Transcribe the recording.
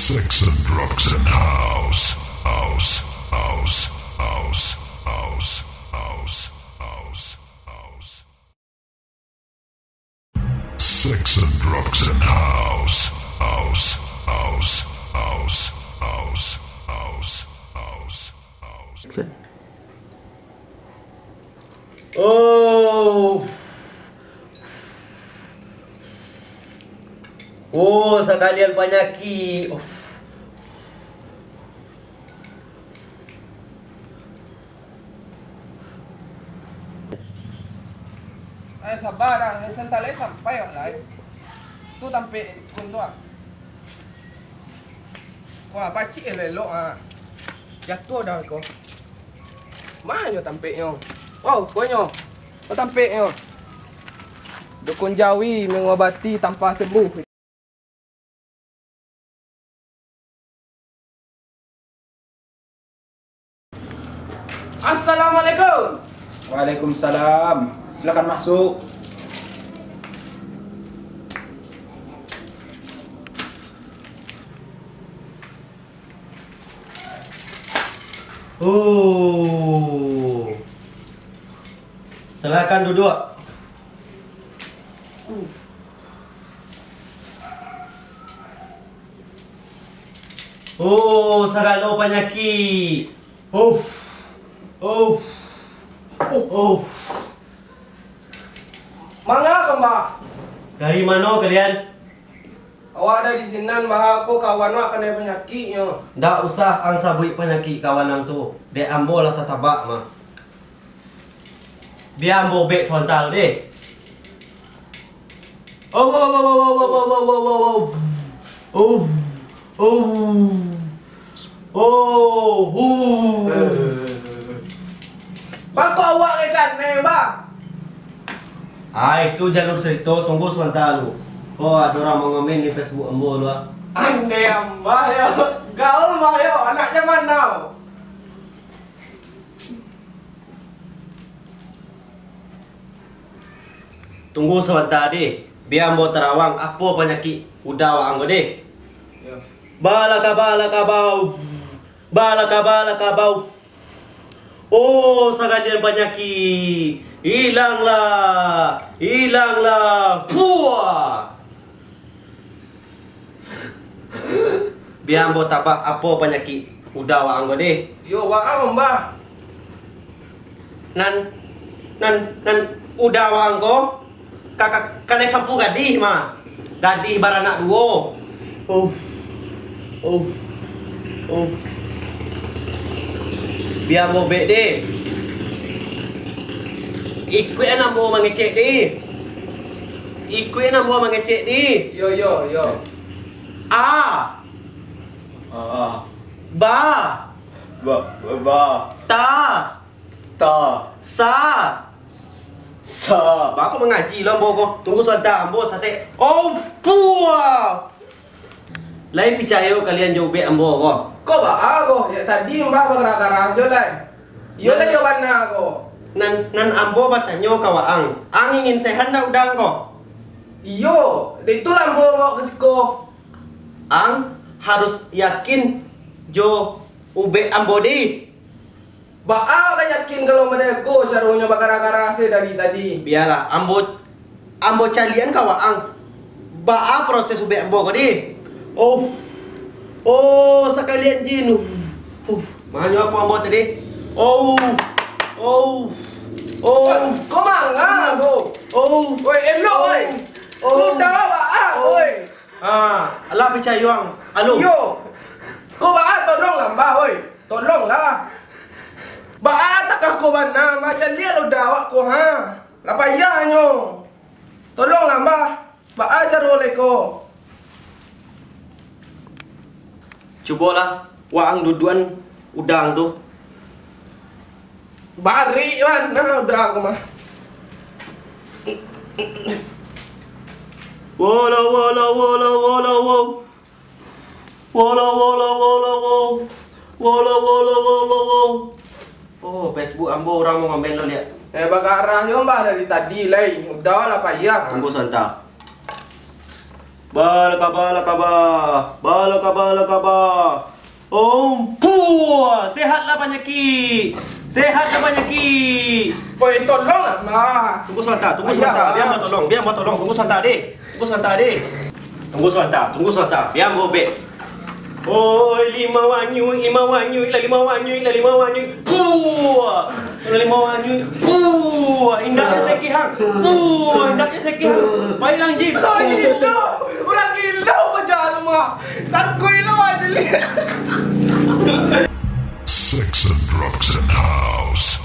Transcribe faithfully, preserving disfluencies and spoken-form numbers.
Sex and drugs and house. House, house, house. Sex and drugs and house. House, house, house. Oh. Oh, sakalian panyakik. Ai, saba dah, ai, santai lai, sampai wak lai. Tu tampek kun tu ah. Ko ah, pacik elok-elok ah. Jatuah dah ko. Ma nyo tampeknyo? Wow, ko nyo. Ko tampeknyo. Dukun jawi mangobati tanpa sembuh. Assalamualaikum. Waalaikumsalam. Silakan masuk. Oh. Silakan duduk. Oh, sagalo panyakik. Oh. Oh. Oh. Manga ko, Mbah? Dari mano kalian? Awak dari sinan, Mbah, ko kawan awak kanai panyakiknyo. Ndak usah ang sabuik panyakik kawan ang tu, dek ambo lah tatabak mah. Bia ambo ubek sabanta deh. Oh, oh, oh, oh, oh, oh, oh, oh, oh, oh, oh. Oh, oh. Oh, hu. Bako awak ke kanai, Mbah? Ah, itu jalur cerito, tunggu sabanta lu. Oh, ado urang mangomen di Facebook ambo lu, ah. Andeh, Mbah, yo. Gaul, Mbah, yo. Anak zaman now. Tunggu sabanta, deh. Bia ambo tarawang, apo panyakik uda waang ko, deh. Yo. Balaka, balaka, bau. Balaka, balaka, bau. Oh, sagalian panyakik, ilanglah, ilanglah. Puah. Bia ambo tabak, apo panyakik uda waang ko, deh. Yo, waang, Mbah. Nan, nan, nan uda waang ko, ka, ka, kanai sampu gadih mah. Gadih baranak duo. Oh. Oh. Oh. Bia ambo ubek, deh. Ikuik an ambo mangecek, deh. Ikuik an ambo mangecek, deh. Yo, yo, yo. A. A. Ba. Ba, ba, ba. Ta. Ta. Sa. Sa. Bako mangaji lo ambo ko. Tunggu sabanta, ambo sasek. Oh, puah. Lai picayo kalian jo ubek ambo ko? Ko baa ko? Jak tadi Mbah bagarah-garah jo lai. Iyo lai, iyo bana ko. Nan, nan ambo batanyo ka waang, ang ingin sehat ndak uda ang ko? Iyo, dek itulah ambo baok ka siko. Ang harus yakin jo ubek ambo, deh. Baa ka yakin kalau model ko caronyo bagarah-garah se dari tadi? Bialah, ambo, ambo caliakan ka waang. Baa proses ubek ambo ko, deh? Oh. Oh, sakalian jin. Oh, manyo apo ambo tadi? Oh. Oh. Oh. Ko manga ko? Oh. Oi, elok, oi. Oh. Ko uda baa, oi? Ah, alah picayo ang. Alo. Iyo. Ko baa, tolonglah, Mbah, oi. Tolonglah. Baa takah ko bana, Mbah, caliak lo uda awak ko, ha. Lah payah nyo. Tolonglah, Mbah. Baa caro lai ko? Cubolah waang duduakan uda ang tu. Barik, Wan. Nah, uda ko mah. Wolo, wolo, wolo, wolo, wo. Wolo, wolo, wolo, wo. Wolo, wolo, wolo, wo. Oh, Facebook ambo urang mangomen lo, liak. Eh, bagarah nyo, Mbah, dari tadi lai. Uda lah payah. Tunggu sabanta. Bala kaba, bala kaba. Bala kaba, bala kaba. Om, puah! Sehatlah panyakik. Sehatlah panyakik. Oi, tolonglah, Ma. Tunggu sabanta, tunggu sabanta. Bia ambo tolong, bia ambo tolong. Tunggu sabanta, deh. Tunggu sabanta, deh. Tunggu sabanta, tunggu sabanta. Bia ambo ubek. Oi, limau anyuik, limau anyuik, lah limau anyuik, lah limau anyuik. Puah! Lah limau anyuik. Puah! Indaknyo sakik, ha. Puah! Indaknyo sakik, ha. Pai lah, Jim. Urang gilo, urang gilo paja tu, Ma. Takuik lo aja, Li. Sex and drugs and house.